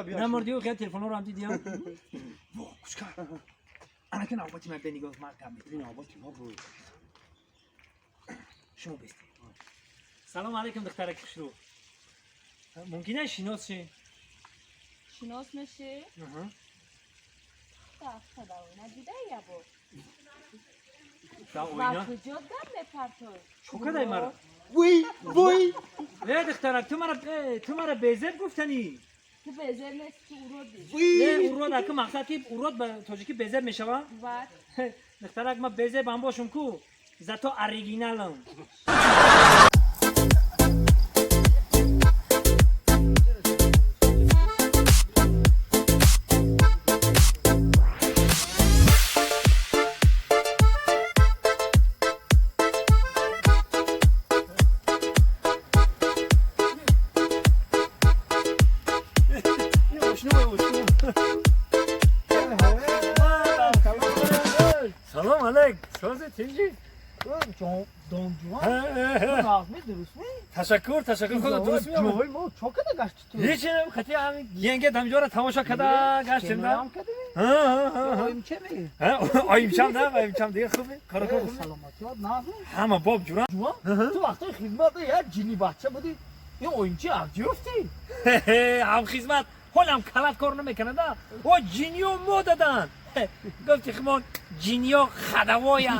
نمردی و خیلی تلفن رو هم دیدیم. کوچکا. انا که نوبتی من به نگاه مرکم می‌کنم. نوبتی ما بود. شما بیستی. سلام علیکم دخترک خوشرو. ممکنه شناس شی؟ شناس میشی؟ تا ندیده یا بود. تا کجا گم میپرتوی؟ چوکه دای مرا. وی وی. ای دخترک تو مرا بیزب گفتنی. تو بیزب نیست تو اورودی. نه اورود که مقصد که اورود به تاجیکی بیزب میشوه؟ بعد. دخترک ما بیزب هم باشم کو زتا اریگینالم. سلام علیک. سازه تینجی؟ تشکر تشکر خدا درست میام. جوی ما چوکه گشت تو. هیچ نم خطی هم ینگه دمجورا تماشا کدا گشتیم نه. ها ها ها. آیم چه می؟ آیم چم نه آیم چم دیگه خوبه. کارو خوبه. سلامتی نه. همه باب جورا. تو وقتی خدمت یه جینی بچه بودی. این آیم چه افجی افتی؟ هم خدمت حالم کلات کار نمیکنه دا. او جینیو مو دادن. گفتی خمان جینیو خدوایا.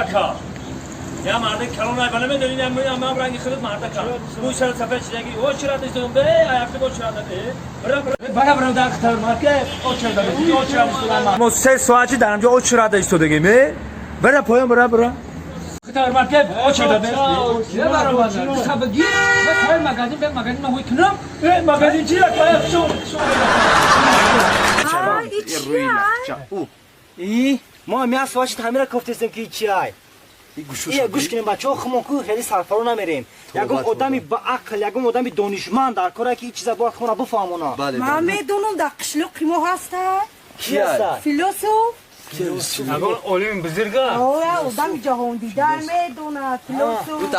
اکا یا مرد کلون ای بالا میدونی من رنگ خودت مرد کلون موی سر سفید چیزی او چرا داشتم به هفته با چرا داده برا برا برا در خطر مارکت او چرا داده او چرا داشتم ما 3 ساعتی در اینجا او چرا داشت دیگه می برا پایان برا برا خطر مارکت او چرا داده یه برا خبگی من تای مگازین به مگازین من هوی کنم مگازین چی را شو شو ای ما می از واش تعمیر گفتیم که چی ای ای گوش کنیم بچه‌ها خمون کو خیلی سرفرو نمیریم یگم آدمی با عقل یگم آدمی دانشمند در کاره که چیزا باید خونه بفهمونه. من میدونم در قشلق ما هسته کی هسته فیلسوف اگر عالم بزرگه آره آدم جهان دیده میدونه فیلسوف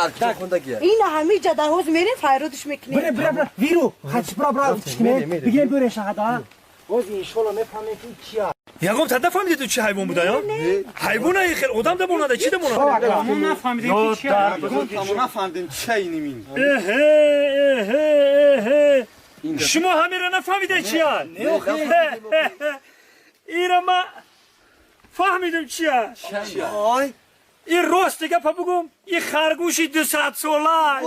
این همه جا در حوض میریم فیرادش میکنیم. بره بره بره ویرو خچ برا برا بگیم بره شهدا باز انشالله میفهمیم که چیه. یعقوب تا نفهمیدی تو چه حیوان بوده یا؟ حیوانه خیلی آدم دمونه چی دمونه؟ ما نفهمیدیم چیه. ما نفهمیدیم چه اینیم. اه شما همین را نفهمیدین چیه؟ ایرا ما فهمیدم چیه؟ این راست دیگه پا بگم این خرگوشی 200 ساله.